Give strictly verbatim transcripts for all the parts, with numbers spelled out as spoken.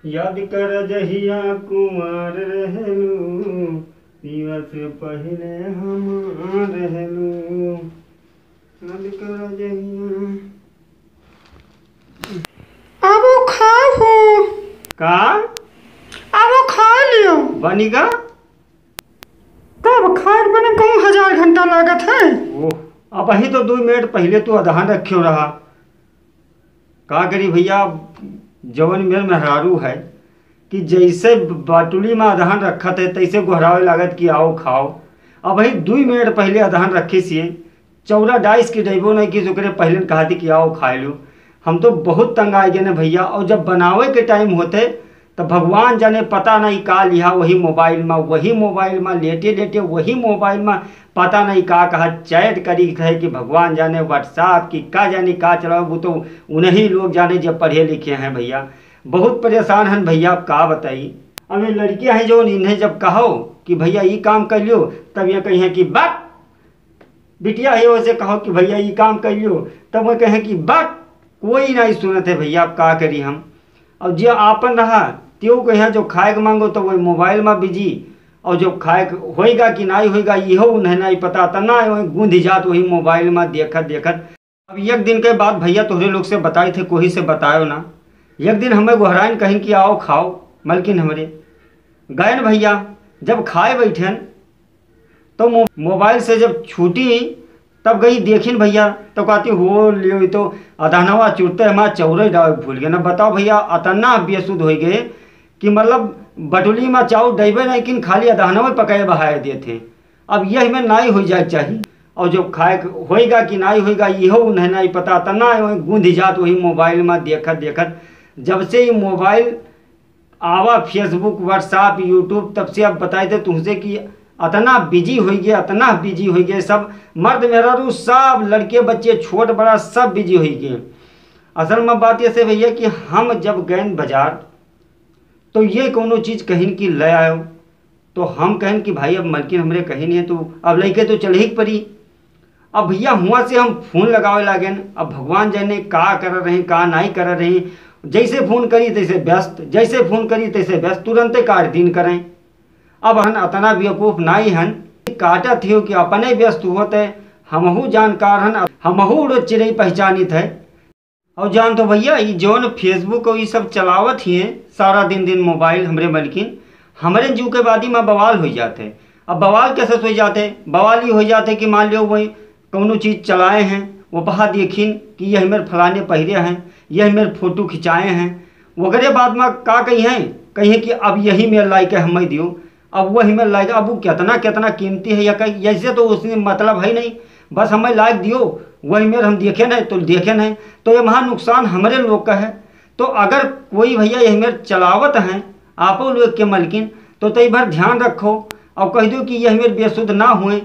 याद कर जहिया कुमार रहलू, पियवा से पहिले हमार रहलू। याद कर जहिया। अब वो खाओ हो। का? अब वो खा लियो। बनी का? तब खाए के बने कहूँ हजार घंटा लागत है। ओह, अबहीं तो दुइ मिनट पहिले तू अदहन रख्यो रहा। का करी भइया, जवन मेर मेहरारू है कि जइसे बाटुली मा अदहन रखत है, तइसे गोहरावे लागत कि आओ खाओ। अबहीं दुइ मिनट पहिले अदहन रखे सिए, चौरा डाइस के डइबो नहीं कि ओकरे पहिले कहती कि आओ खाए लो। हम तो बहुत तंग आइ गए न भइया। और जब बनावे के टाइम होते, तो भगवान जाने पता नहीं का लिहा, वही मोबाइल मा, वही मोबाइल मा, लेटे लेटे वही मोबाइल मा, पता नहीं का कहा चैट करी है कि भगवान जाने WhatsApp की का जाने का चलाओ, वो तो उन्हीं लोग जाने जब पढ़े लिखे हैं भइया। बहुत परेशान हन भइया, अब का बताई। अब ये लड़कियां हैं जो इन्हें जब कहो कि भइया ई काम कर लियो, तब ये कही हैं कि बक, बिटिया है, ओसे कहो कि भइया ई काम कर लियो, तब वो कहे कि बक, कोई नहीं सुनत है भइया, अब का करी हम। और जे आपन रहा, त्यो कहे जो खाए के मांगो तो वही मोबाइल मा बिजी, और जो खाए के होइगा कि नहीं होइगा, इहो उन्हें नहीं पता, तना वही गूंध जात वही मोबाइल मा देखत देखत। अब एक दिन के बाद भइया तोहरे लोग से बताई थे, कोई से बतायो ना। एक दिन हमें गोहराइन कहिन कि आओ खाओ, मलकिन हमरे। गयन भइया, जब खाए बैठेन, तो मो-, मोबाइल से जब छूटी, तब गई देखिन भइया, तो कहती, "हो लियो, ई तो अदहनवा चुरते हमार चौरे डावे भूल गए ना।" बताओ भइया, अतना बेसुध होइ गए कि मतलब बटुली मा चाउर डइबे नहीं, किन खाली अदहनवे पकाए बहाए देते। अब यह में नाई हो जाए चाहिए, और जो खाए के होइगा कि नाई होइगा, इहो उन्हें नहीं पता। अतना गूंध जात वही मोबाइल मा देखत देखत। जब से ये मोबाइल आवा, Facebook, WhatsApp, YouTube, तब से अब बताए थे तुमसे कि अतना बिजी होइ गए, अतना बिजी होइ गए, सब मर्द मेहरारू, सब लड़के बच्चे, छोट बड़ा, सब बिजी होइ गए। असल मा बात ऐसे भइया कि हम जब गए बाजार, तो ये कौनो चीज कहिन कि ले आयो, तो हम कहेन कि भाई अब मलकिन हमरे कही नहीं है, तो अब लइके तो चलही के परी। अब भइया हुआँ से हम फोन लगावे लागेन, अब भगवान जाने का कर रहे, का नहीं कर रहे। जैसे फोन करी तैसे व्यस्त, जैसे फोन करी तैसे व्यस्त, तुरंते काट दिन करें। अब हन अतना बेवकूफ नाई हन, काटत हियो कि अपने व्यस्त होते, हमहू जानकार हन, हमहू उड़द चिरई पहचानित है। और जान तो भइया, ई जौन Facebook और ई सब चलावत हिए सारा दिन दिन मोबाइल, हमरे मलकिन, हमरे जीव के बादी मा बवाल होइ जात है। अब बवाल कैसे होइ जात है? बवाल ई होइ जात है कि मान लियो वही कौनो चीज चलाए हैं, वो पहा देखिन कि यह मेरे फलाने पहिरे हैं, यह मेरे फोटो खिंचाए हैं, ओकरे बाद मा का कही हैं, कही हैं कि अब यही मेरे लायक है, हमें दियो। अब वही मेरे लायक, अब वो कितना कितना कीमती है या कहीं, ऐसे तो उसने मतलब है नहीं, बस हमें लायक दियो, वही मेरे हम देखे नहीं तो देखे नहीं, तो ये महा नुकसान हमरे लोग का है। तो अगर कोई भइया यही मेरे चलावत हैं, आपो लोग के मलकिन, तो तई भर ध्यान रखो और कह दो कि यह मेरे बेसुध ना हुए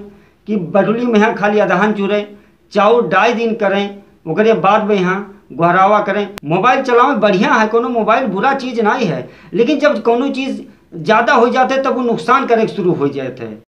कि बटुली मा यहाँ खाली अदहन चुरे, चाउर डाई दिन करें, ओकरे बाद में यहाँ गोहरावा करें। मोबाइल चलावे बढ़िया है, कोनो मोबाइल बुरा चीज नहीं है, लेकिन जब कोनो चीज ज्यादा हो जाते तब वो नुकसान करे शुरू हो जाते हैं।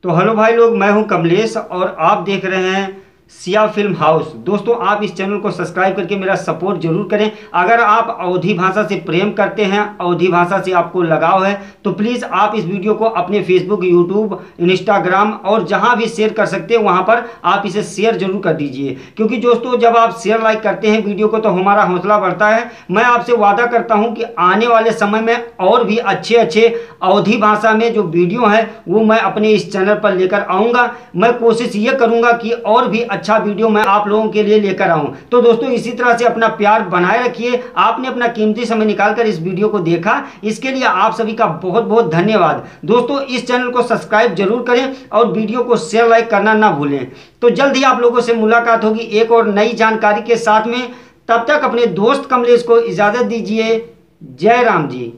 तो हेलो भाई लोग, मैं हूं कमलेश और आप देख रहे हैं सिया फिल्म हाउस। दोस्तों, आप इस चैनल को सब्सक्राइब करके मेरा सपोर्ट जरूर करें। अगर आप अवधी भाषा से प्रेम करते हैं, अवधी भाषा से आपको लगाव है, तो प्लीज आप इस वीडियो को अपने Facebook, YouTube, Instagram और जहां भी शेयर कर सकते हैं, वहां पर आप इसे शेयर जरूर कर दीजिए। क्योंकि दोस्तों, जब आप शेयर, लाइक करते हैं वीडियो को, तो हमारा हौसला बढ़ता है। मैं आपसे वादा करता हूं कि आने वाले समय में और भी अच्छे अच्छे अवधी भाषा में जो वीडियो है, वो मैं अपने इस चैनल पर लेकर आऊंगा। मैं कोशिश ये करूंगा कि और भी अच्छा वीडियो मैं आप लोगों के लिए लेकर आऊं। तो दोस्तों, इसी तरह से अपना प्यार बनाए रखिए। आपने अपना कीमती समय निकालकर इस वीडियो को देखा, इसके लिए आप सभी का बहुत बहुत धन्यवाद। दोस्तों, इस चैनल को सब्सक्राइब जरूर करें और वीडियो को शेयर, लाइक करना ना भूलें। तो जल्द ही आप लोगों से मुलाकात होगी एक और नई जानकारी के साथ में। तब तक अपने दोस्त कमलेश को इजाजत दीजिए। जय राम जी।